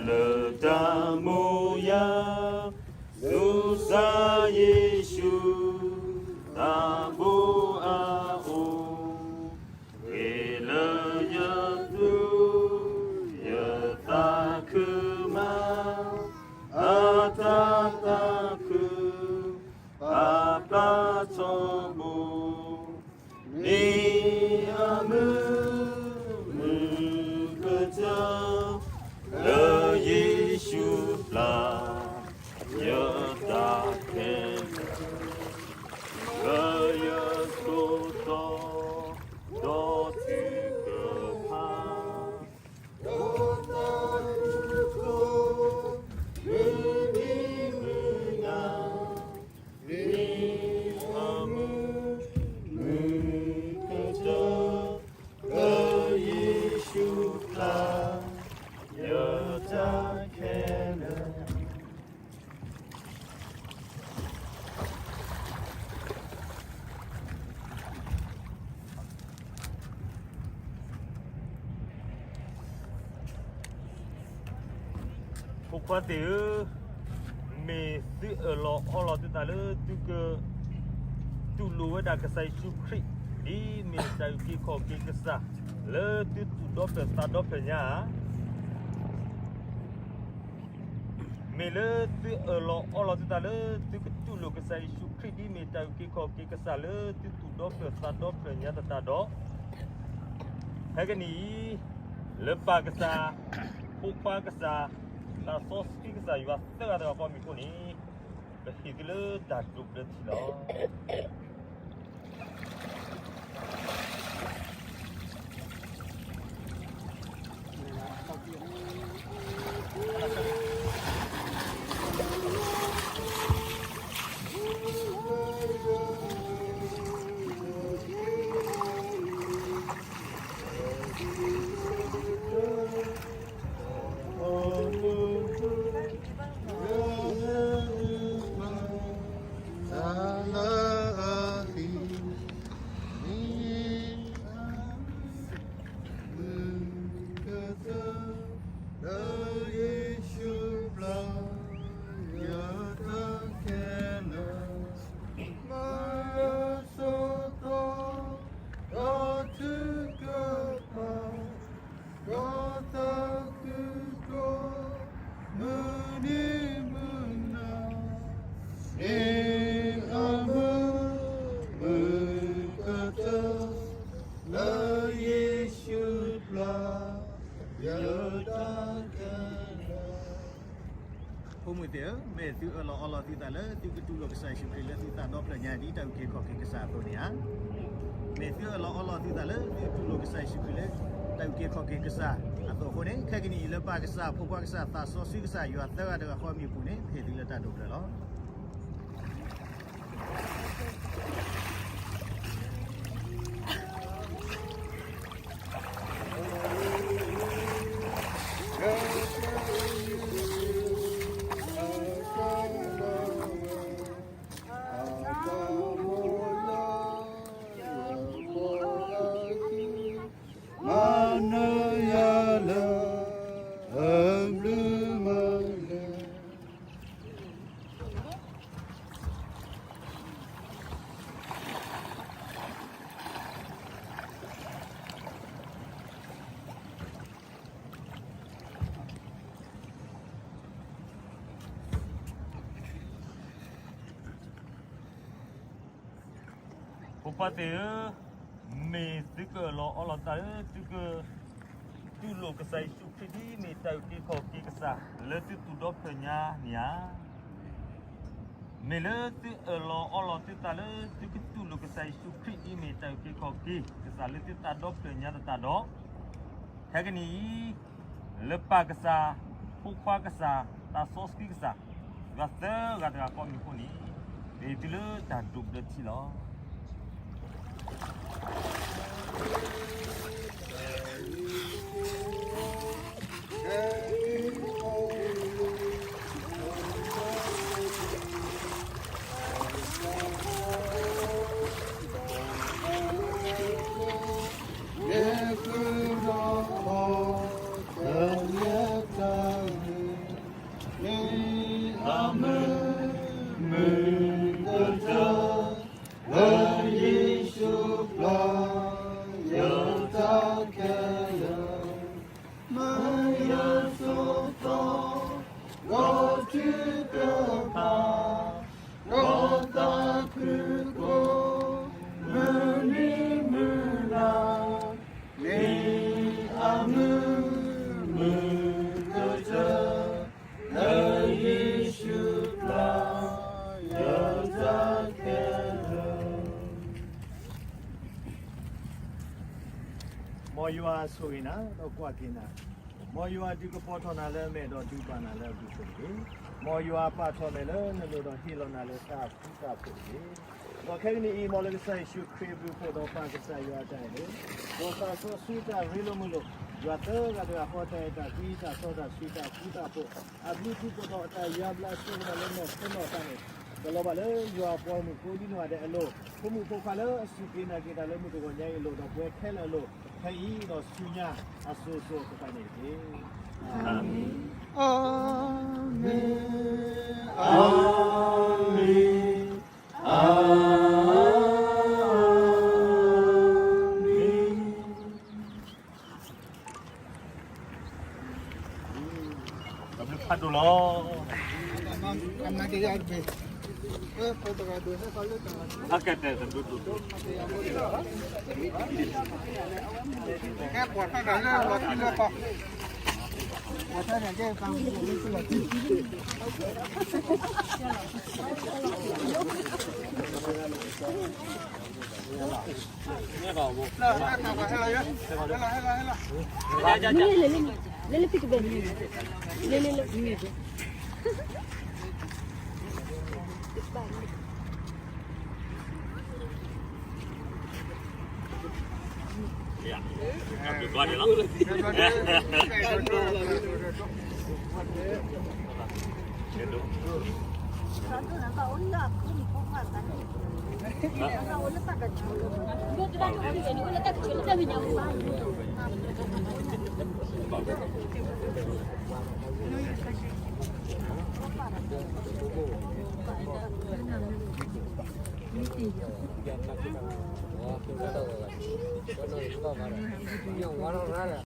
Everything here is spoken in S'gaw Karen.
လၢတၢ်မိၣ်ယၤ သူၣ်စၢ်ယ့ၣ်ၡူး သးဘိအအိၣ်, ဂ့ၤလၢယသူၣ် ယသးခုမး, အတၢ်သးခု ပာ်ဖျါထီဘိ မ့ၢ်အမုာ် မုာ်ကတၢၢ် လၢယ့ၣ်ၡူးပျၢ် ယတၢ်ခဲလၢာ်, လၢယသိၣ်တီ ဒီးထုကဖၣ် ဒီးသးခုကိး မုၢ်နံၤမုၢ်နၤ, မ့ၢ်အမုာ် မုာ်ကတၢၢ် လၢယ့ၣ်ၡူးပျၢ် ယတၢ်ခဲလၢာ်. ဖိခွါသ့ၣ်ဧၢ, မ့ၢ်သုအၢၣ်လီၤအီလီၤသုသးလၢသုက တူၢ်လိာ်ဝဲဒၣ်ကစၢ်ယ့ၣ်ၡူးခရံာ် ဒ်မ့ၢ်တၢ်အုၣ်က့ၤခီၣ်က့ၤကစၢ် လၢသုသူၣ်ဒီဖျၢၣ်သးဒီဖျၢၣ်ညါဧါ. မ့ၢ်လၢသုအၢၣ်လီၤအီလီၤသုသးလၢ သုကတူၢ်လိာ်ကစၢ်ယ့ၣ်ၡူးခရံာ် ဒ်မ့ၢ်တၢ်အုၣ်က့ၤခီၣ်က့ၤကစၢ်လၢသုသူၣ်ဒီဖျၢၣ်သးဒီဖျၢၣ်ညါသတးဒီး, ဖဲကနံၣ်အံၤ လၢပၢ်ကစၢ်, ဖိခွါကစၢ်, သးစီဆှံကစၢ်ယွၤသၢဂၤတဂၤဃီအမံၤအဃိန့ၣ်, ပဟ့ၣ်သုလၢတၢ်ဒိးဘျၢထံလီၤ. မုာ်ကတၢၢ် လၢယ့ၣ်ၡူးပျၢ် ယတၢ်ခဲလၢာ်, မၤယသိၣ်တီ ဒီးထုကဖၣ် ဒီးသးခုကိး မုၢ်နံၤမုၢ်နၤ, မ့ၢ်အမုာ် မုာ်ကတၢၢ် လၢယ့ၣ်ၡူးပျၢ် ယတၢ်ခဲလၢာ်. ဖိမုၣ်သ့ၣ်ဧၢ, မ့ၢ်သုအၢၣ်လီၤအီလီၤသုသးလၢသုကတူၢ်လိာ်ကစၢ်ယ့ၣ်ၡူးခရံာ်လၢသုသးဒီဖျၢၣ်ညါ ဒ်တၢ်အုၣ်က့ၤခီၣ်က့ၤကစၢ်အသိးန့ၣ်ဧါ. မ့ၢ်သုအၢၣ်လီၤအီလီၤသုသးလၢသုကတူၢ်လိာ်ကစၢ်ယ့ၣ်ၡူးခရံာ်လၢ တၢ်အုၣ်က့ၤခီၣ်က့ၤကစၢ်အသိးအဃိန့ၣ်, ခဲကနံၣ်အံၤလၢပၢ်ကစၢ်, ဖိခွါကစၢ်, သးစီဆှံကစၢ်ယွၤသၢဂၤတဂၤဃီအမံၤအပူၤန့ၣ် ပဟ့ၣ်သုလၢတၢ်ဒိးဘျၢလီၤ. မၤနၢၤယၤလၢ အဘျုးမၤလၢ ဖိခွါသ့ၣ်ဧၢ, မ့ၢ်သုကအၢၣ်လီၤအီလီၤသးလၢသုက တူၢ်လိာ်ကစၢ်ယ့ၣ်ၡူးခရံာ် ဒ်မ့ၢ်တၢ်အုၣ်က့ၤခီၣ်က့ၤကစၢ်လၢသုသူၣ်ဒီဖျၢၣ်ညါန့ၣ်ဧါ. မ့ၢ်လၢသုအၢၣ်လီၤအီလီၤသုသးလၢသုကတူၢ်လိာ်ကစၢ်ယ့ၣ်ၡူးခရံာ်ဒ်အမ့ၢ်တၢ်အုၣ်က့ၤခီၣ်က့ၤကစၢ်လၢသုသးဒီဖျၢၣ်ညါသတးဒီး, ခဲကနံၣ်အံၤ, လၢပၢ်ကစၢ်, ဖိခွါကစၢ်, သးစီဆှံကစၢ်, ယွၤသၢဂၤတဂၤဃီအမံၤအဃိန့ၣ်, ပဟ့ၣ်သုလၢတၢ်ဒိးဘျၢထံလီၤ. မ့ၢ်ယွၤဆိၣ်သီ, ဒီးထုကဖၣ်, ဒီးသးခုကိး, မုၢ်နံၤမုၢ်လၢ်, မ့ၢ်အမုာ်မုာ်ကတၢၢ်, လၢယ့ၣ်ၡူးပျၢ်, ယတၢ်ခဲလၢာ် မ်ယွၤဆိၣ်ဂ့ၤနၤ ဒီးကွၢ်က့ၤနၤ, မ်ယွၤဒုးကပီၤထီၣ်နၤလၢအမဲာ် ဒီးဒုးဘၣ်နၤလၢအပူၤအဃိတက့ၢ်. မ်ယွၤပာ်ထီၣ်မဲာ်လၢနလိၤဒီးဟ့ၣ်လီၤနၤလၢတၢ်ဃူတၢ်ဖိးတက့ၢ်. ဒီးခဲကနံၣ်အံၤ မ်လၢကစၢ်ယ့ၣ်ၡူးခရံာ်အဘျုးအဖှိၣ် ဒီးပၢ်ကစၢ်ယွၤအတၢ်အဲၣ်ဒိၣ်, ဒီးသးစီဆှံတၢ်ရ့လိာ်မုာ်လိာ်, ယွၤသၢဂၤတဂၤဃီတၢ်အဲၣ်တၢ်ကွံ တၢ်စီတၢ်ဆှံတၢ်ဃူတၢ်ဖိး, အဘျုးအဖှိၣ်ဒီးအတၢ်ယါဘျါဆိကမိၣ်လၢနီၢ်ခိနီၢ်သးန့ၣ်, ကလီၤဘၣ်လၢယွၤအပှၤဂီၢ်မုၢ်ကိးဒံနီၢ်ဂၤဒဲးအလိၤ, ဖိမုၣ်ဖိခွါလၢအစူၢ်က့ၤနာ်က့ၤတၢ်လၢမုၢ်တဂီၤညါအံၤအလိၤ, ဒီးပဝဲခဲလၢာ်အလိၤ, ဖဲအံၤဒီးဆူညါအစိၤစိၤအဃၣ်ဃၣ်န့ၣ်တက့ၢ်. အၤမ့ၣ်, အၤမ့ၣ်, အၤမ့ၣ်. ဖးဒိၣ်လီၤ.